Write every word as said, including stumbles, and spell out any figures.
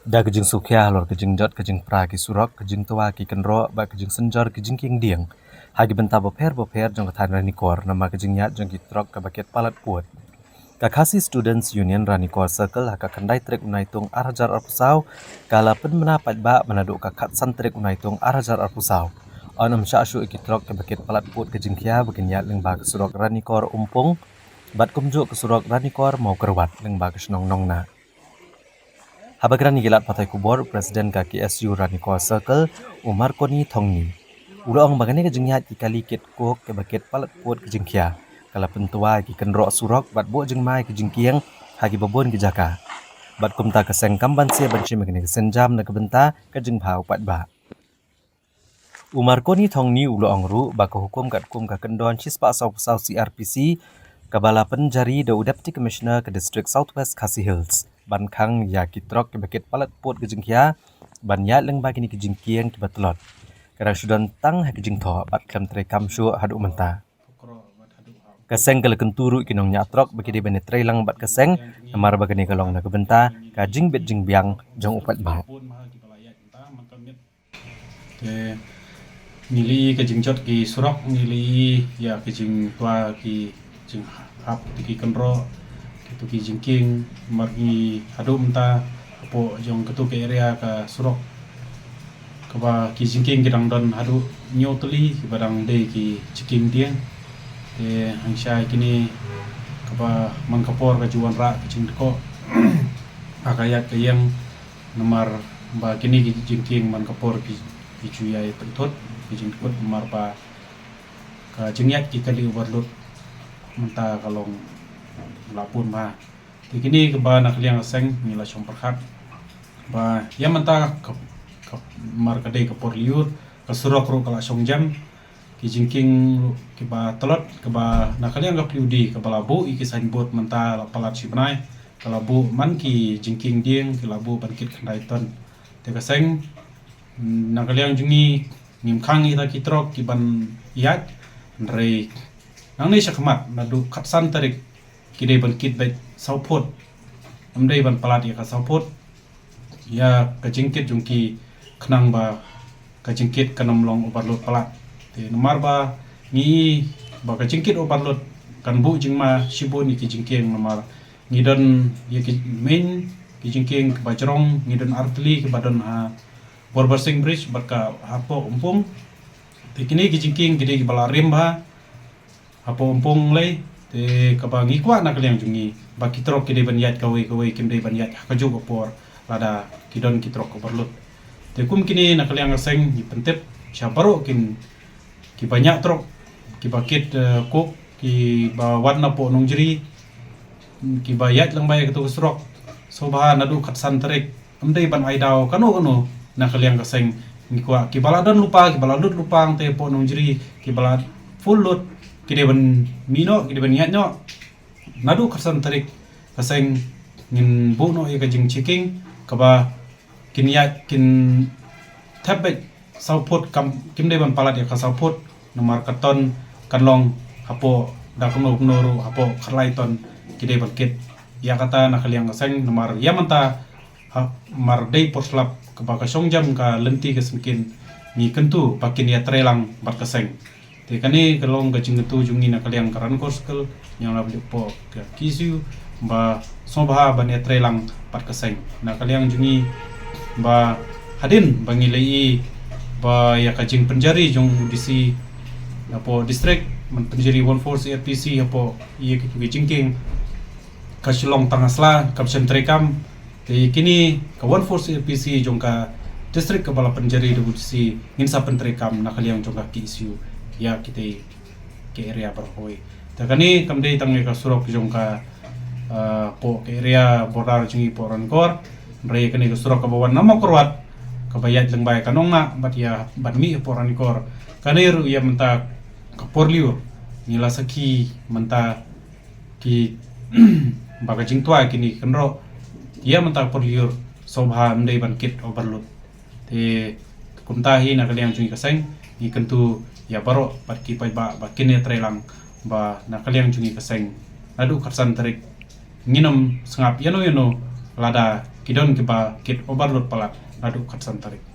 Da ka jingsngewkhia halor ka jingjot ka jingpra ki surok, ka jingtwa ki kynroh bad ka jingsynjor ki jingkieng dieng ha ki bynta bapher bapher jong ka thaiñ Ranikor namar ka jingïaid jong ki trok kaba kit palat pud. Ka Khasi Students Union Ranikor Circle ha ka khyndai tarik u Naitung ar hajar arphew saw ka la pynbna paidbah ba naduh ka khatsan tarik u Naitung ar hajar arphew saw yn ym shah shuh ïa ki trok kiba kit palat pud ka jingkhia ba kin ïaid lyngba ka surok Ranikor Umpung bad kumjuh ka surok Ranikor Mawkyrwat lyngba ka shnong Nongnah. Haba kren ïa ki lad pathai khubor, President ka K S U Ranikor Circle, u Marconi Thongni, u la ong ba kane ka jingïaid ki kali kit coke kaba kit palat pud ka jingkhia ka la pyntwa ïa ki kynroh surok bad buh jingma ïa ki jingkieng ha kiba bun ki jaka. Bad kumta ka seng kam banse ban shim ïa kane ka sienjam na ka bynta ka jingbha u paidbah. U Marconi Thongni u la ong ruh ba ka hukum katkum ka kyndon shispah sawphew saw C R P C kaba la pynjari da u Deputy Commissioner ka District South West Khasi Hills ban khang ïa ki trok kiba kit palat pud ka jingkhia ban ïaid lyngba kine ki jingkieng kiba tlot. Ka dang shu don tang ha ki jingthoh bad khlem treikam shuh haduh mynta. Ka seng ka la kyntu ruh ïa ki nongñiah trok ba ki dei ban ïatreilang bad ka seng namar ba kane ka long na ka bynta ka jingbit jingbiang jong u paidbah. Te ngi la ïohi ka jingjot ki surok, ngi la ïohi ïa ka jingtwa ki jinghap ki kynroh, kito ki jingkieng, namar ngi haduh mynta hapoh jong kato ka area ka surok kaba ki jingkieng ki dang don haduh hynñiew tylli kiba dang dei ki jingkieng dieng. Te hangshai kine kaba man ka por ka ju wanrah ka jingdkoh ha ka ïaid ka ïeng namar ba kine ki jingkieng man ka por ki, ki ju ïai pynthut ki jingdkoh namar ba ka jingïaid ki kali overload mynta ka long la bun bha. Te kine kaba na ka liang ka seng ngi la shong pyrkhat ba ïa mynta ka, ka mar ka dei ka por lyiur, ka surok ruh ka la shong jem, ki jingkieng ruh kiba tlot, kaba na ka liang ka P W D kaba la buh ïa ki signboard mynta la palat shi bnai, ka la buh man ki jingkieng dieng ki la buh ban kit khyndai ton. Te ka seng, mm, na ka liang jong ngi ngim khang ïa kita ki trok ki ban ïaid, hynrei nangne shakhmat naduh khatsan tarik ki dei ban kit beit saw phut. Ym dei ban palat ïa ka saw phut ïa ka jingkit jong ki khnang ba ka jingkit kan ym long overload palat. Te namar ba ngi ba ka jingkit overload kan buh jingma shibun ïa ki jingkieng namar ngi don ïa ki main ki jingkieng kiba jrong, ngi don artylli kiba don ha Borbarsing Bridge bad ka hapoh Umpung. Te kine ki jingkieng ki dei kiba la rim bha hapoh Umpung lei, te kaba ngi kwah na ka liang jong ngi ba ki trok ki dei ban ïaid kawei kawei, kim dei ban ïaid ha kajuh ka por lada ki don ki trok overload. Te kum kine na ka liang ka seng ngi pyntip sha baroh kin kiba ñiah trok, kiba kit, eh, coke, kiba wan napoh Nongjri, kiba ïaid lyngba ïa kato ka surok. Sngewbha naduh khatsan tarik ym dei ban ai daw kano kano na ka liang ka seng. Ngi kwah kiba la don lypa, kiba la lut lypa hangtei hapoh Nongjri, kiba la full load, ki dei ban mih noh, ki dei ban ïaid noh. Naduh khatsan tarik ka seng ngin buh noh ïa ka jingchecking kaba kin ïaid kin thep beit saw phut, kam, kim dei ban palat ïa ka saw phut namar ka ton kan long hapoh da kumno kumno ruh hapoh khatlai ton ki dei ban kit. Ïa kata na ka liang ka seng namar ïa mynta ha, mar dei por slap kaba ka shong jem ka lynti ka syngkien, ngi kyntu ba kin ïatreilang bad ka seng. Te kane ka long ka jingkyntu jong ngi na ka liang ka Ranikor Circle, ngi ong na ka liang ka K S U ba sngewbha ban ïatreilang bad ka seng. Na ka liang jong ngi ba hadien ba ngi la ïohi ba ïa ka jingpynjari jong u D C hapoh district ban pynjari one four C R P C hapoh ïa ki, ki jingkieng ka shu long tang ha sla, kam shym treikam. Te kine ka one four C R P C jong ka district kaba la pynjari da u D C ngin sa pyntreikam na ka liang jong ka K S U ïa kitei ki area baroh kawei. Te kane kam dei tang ïa ka surok jong ka, ah, hapoh ka area border jong ngi hapoh Ranikor. Hynrei kane ka surok kaba wan na Mawkyrwat kaba ïaid lyngba ïa ka Nongnah bad ïa ban mih hapoh Ranikor. Kane ruh ïa mynta ka por lyiur ngi la sakhi mynta ki ba ka jingtwa kine ki kynroh ïa mynta ka por lyiur sngewbha ym dei ban kit overload. Te kumta hi na ka liang jong ngi ka seng ngi kyntu ïa baroh bad ki paidbah ba kin ïatreilang ba na ka liang jong ngi ka seng naduh khatsan tarik ngin ym sngap ïano ïano lada ki don kiba kit overload palat naduh khatsan tarik.